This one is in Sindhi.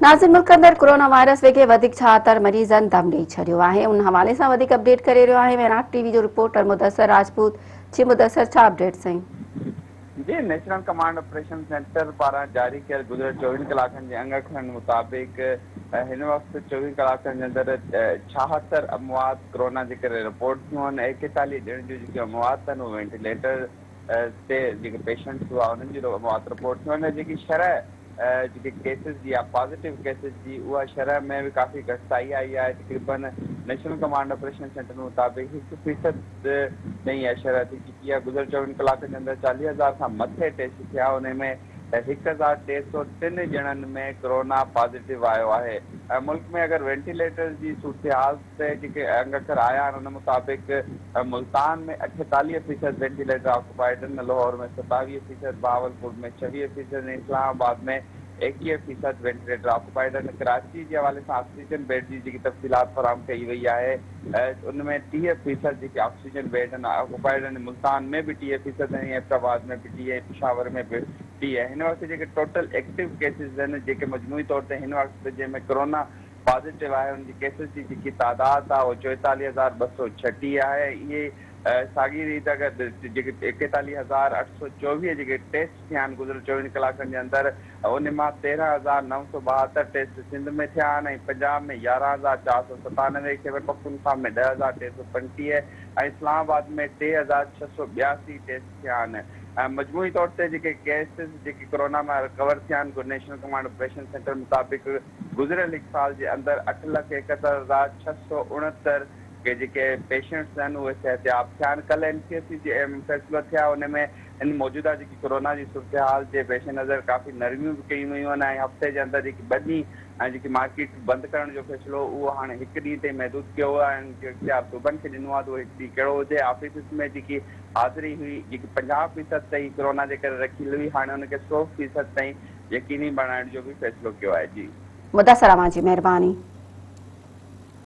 ناظرين ملڪ اندر ڪورونا وائرس ويڳي وڌيڪ 76 مريضن دم ڏئي ڇڏيو آهي ان حوالي سان وڌيڪ اپڊيٽ ڪري رهيو آهي مهراڻ ٽي وي جو رپورٽر مدثر راجپوت جي مدثر ڇا اپڊيٽ سائين. جي نيشنل ڪمانڊ آپريشن سينٽر پاران جاري ڪيل گذريل 24 ڪلاڪن جي انگ اکرن مطابق هن وقت 24 ڪلاڪن جي اندر 76 اموات ڪورونا جي ڪري رپورٽ ٿيون آهن 41 ڄڻن جون جيڪي اموات آهن اهي وينٽيليٽر تي جيڪي پيشنٽس هئا انهن جون اموات رپورٽ ٿيون آهن جيڪي شرح جيڪي ڪيسز جي آهي پازيٽو ڪيسز جي اها شرح ۾ به ڪافي گهٽتائي آئي آهي تقريبن نيشنل ڪمانڊ آپريشن سينٽر مطابق هڪ فيصد تائين اها شرح ٿي چڪي آهي گذريل 24 ڪلاڪن جي اندر 40 هزار کان مٿي ٽيسٽ ٿيا انهي ۾ 1303 ڄڻن ۾ ڪرونا پازيٽو آيو آهي ۽ ملڪ ۾ اگر وينٽيليٽرز جي صورتحال تي جيڪي انگ اکر آيا آهن ان مطابق ملتان ۾ 48 فيصد وينٽيليٽر آڪوپائيڊ آهن، لاهور ۾ 27 فيصد، بهاولپور ۾ 26 فيصد ۽ اسلام آباد ۾ 21 فيصد وينٽيليٽر آڪوپائيڊ آهن. ڪراچي جي حوالي سان آڪسيجن بيڊ جي جيڪي تفصيلات فراهم ڪئي وئي آهي ان ۾ 30 فيصد جيڪي آڪسيجن بيڊ آهن آڪوپائيڊ آهن، ملتان ۾ به 30 فيصد ۽ ايبٽ آباد ۾ به 30 ۽ پشاور ۾ به 30. هن وقت جيڪي ٽوٽل ايڪٽو ڪيسز آهن جيڪي مجموعي طور تي هن وقت جنهن ۾ ڪرونا پازيٽو آهي ان جي ڪيسز جي جيڪي تعداد آهي اهو 44,236 آهي ۽ اهي ساڳي ريت اگر جيڪي 41,824 جيڪي ٽيسٽ ٿيا آهن گذريل 24 ڪلاڪن جي اندر ان مان 13,972 ٽيسٽ سنڌ ۾ ٿيا آهن ۽ پنجاب ۾ 11,497، خيبرپختونخوا ۾ 10,335 ۽ اسلام آباد ۾ 3,682 ٽيسٽ ٿيا آهن. مجموعي طور تي جيڪي ڪيسز جيڪي ڪرونا مان رڪور ٿيا آهن نيشنل ڪمانڊ آپريشن سينٽر مطابق گذريل هڪ سال جي اندر 8,71,669 ڪي جيڪي پيشنٽس آهن اهي صحتياب ٿيا آهن ڪلهه اين سي ايس سي جي اهم فيصلو ٿيا ان ۾ ان موجوده جيڪي ڪرونا جي صورتحال جي پيش نظر ڪافي نرميون به ڪيون ويون آهن ۽ هفتي جي اندر جيڪي ٻه ڏينهن ۽ جيڪي مارڪيٽ بند ڪرڻ جو فيصلو اهو هاڻي هڪ ڏينهن تائين محدود ڪيو ويو آهي ۽ اختيار صوبن کي ڏنو آهي ته اهو هڪ ڏينهن ڪهڙو هجي آفيسز ۾ جيڪي حاضري هئي جيڪي 50 فيصد تائين ڪرونا جي ڪري رکيل هئي هاڻي ان کي 100 فيصد تائين يقيني بڻائڻ جو به فيصلو ڪيو آهي جي. مدثر اوهان جي مهرباني.